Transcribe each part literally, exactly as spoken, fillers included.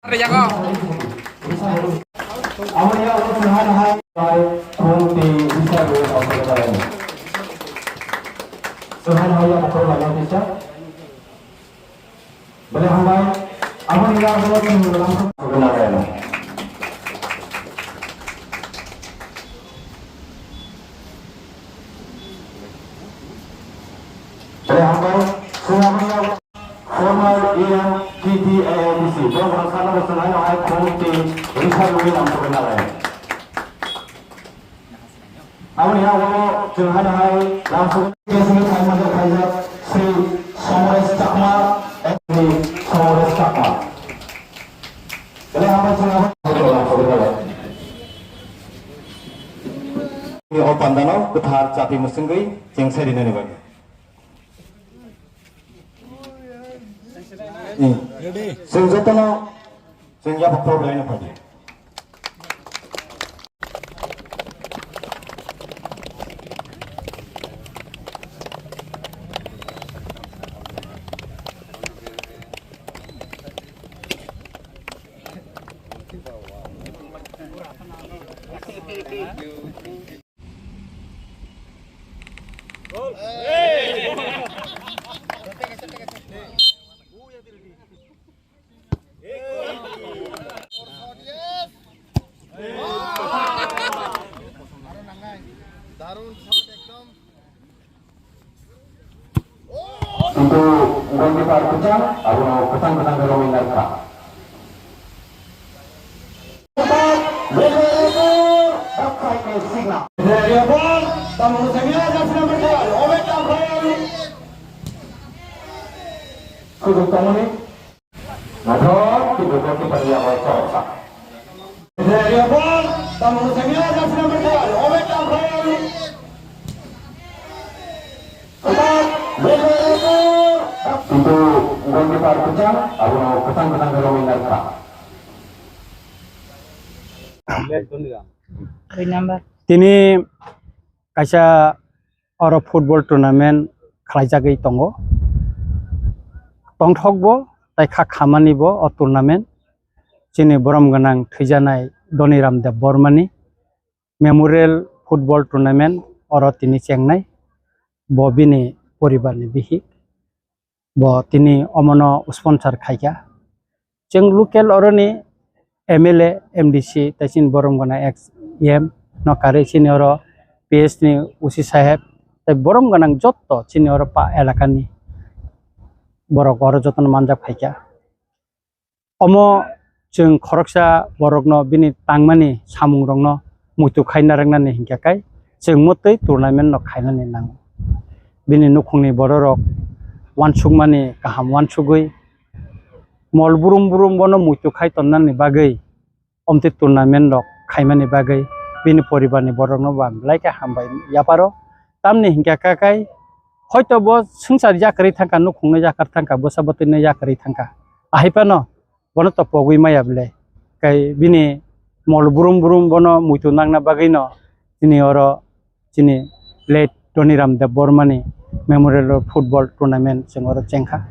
Aboni yago chwng hai hai khum twi risa rwi rok sokwi nai. Chwng hai hai yago khum laina tisa. Belai hambai. Aboni yago chwng lamsok sokwi nai. Belai hambai. Chwng aboni yago Former E M T T A A D C, borok rang sana bo chwng haino hai khum twi risa rwi lamsogwi nalai. Aboni yago chwng haino hai lamsogwi kesini khaima khaijak Sri Somoresh Chakma, Sri Somoresh Chakma. Belai hambai chwng abo lamsogwi nalai. O pandano kwthar chati mwswngwi chengsarinani bagwi. Chwng jotono chwng yapha khorok laino phaidi. Kintu goalkeeper kwchang abono kwchang kwchang khe romwi narwkha. Sujuk tongmani. Naithok, kintu goalkeeper ni yago choroksa. Kintu goalkeeper kwchang, abono kwchang kwchang khe romwi narwkha. Dui number. Tini kaisa oro football tournament khlaijagwi tongo. Tongthokbo tei kha khamanibo o tournament. Chini borom gwnang thwijanai Dhoniram Debbarmani memorial football tournament oro tini chengnai. Bo bini poribarni bihik. Bo tini omono sponsor khaikha. Chwng local oroni M L A, M D C, tei chini borom gwnang ex E M no karwi chini oro P S ni O C saheb tei borom gwnang jotto chini oro pa elakani borok oro jotono manjak phaikha. Omo chwng khoroksa borokno bini tangmani samungrokno muitu khai narwknani hinkha khe chwng mwtwi tournament no khainani nango. Bini nukhungni bororok uansukmani kaham uansugwi mol brum brum bono muitu khai tonnani bagwi omtwi tournament rok khaimani bagwi bini poribarni borokno bo ang belai khe hambai yapharo. Tamni hinkha khe kai hoito bo swngchar yakarwi thangkha, nukhungno yakar thangkha, bwsa bwtwino yakarwi thangkha. Ahai phano bono to pogwi maya bwle. Kai bini mol brum brum bono muitu nangna bagwino chini oro chini late Dhoniram Debbarmani memorial football tournament chwng oro chengkha.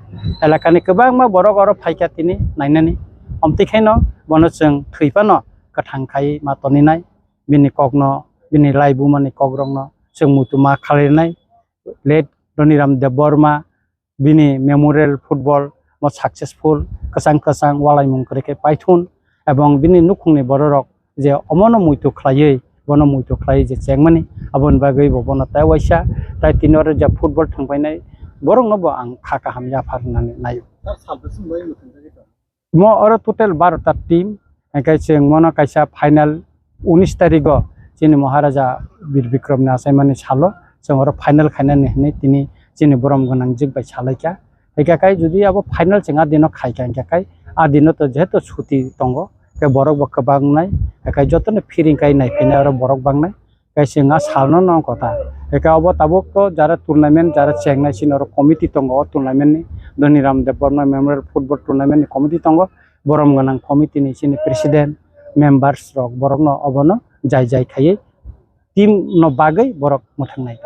Elakani kwbangma borok oro phaikha tini nainani. Omtwi khaino bono chwng thwi phano kwthang khai ma toninai. Bini kokno, bini laibumani kokrokno chwng muitu ma khlainai. Late Dhoniram Debbarma bini memorial football mo successful kwchang kwchang walaimung kwrwi khe paithun, ebong bini nukhungni bororok je omono muitu khlaiwi, bono muitu khlaiwi je chengmani, aboni bagwi bo bono tai waisa, tai tini oro je football thwngpainai borokno bo ang kha kaham yaphar hwnwi naio. Mo oro total baro ta team, hingke chwng mono kaisa final unis tarigo chini Maharaja Bir Bikram ni achaimani salo chwng oro final khainani hinwi tini chini borom gwnang jik bai salaikha. Hingke kai jodi abo final chwng a dino khaikha hingke kai a dino to jehetu chuti tongo, hingke borok bo kwbang wngnai, hingke jotono phiri kai naiphai nai oro borok bangnai. Kaisa wngkha salno nong kotha. Eka obo tabuk to jara tournament jara chengnai sini oro committee tongo o tournament ni Dhoniram Debbarma Memorial Football Tournament ni committee tongo. Borom gwnang committee ni sini president, members rok borokno obono jai jai khaiwi team no bagwi borok mwthangnai.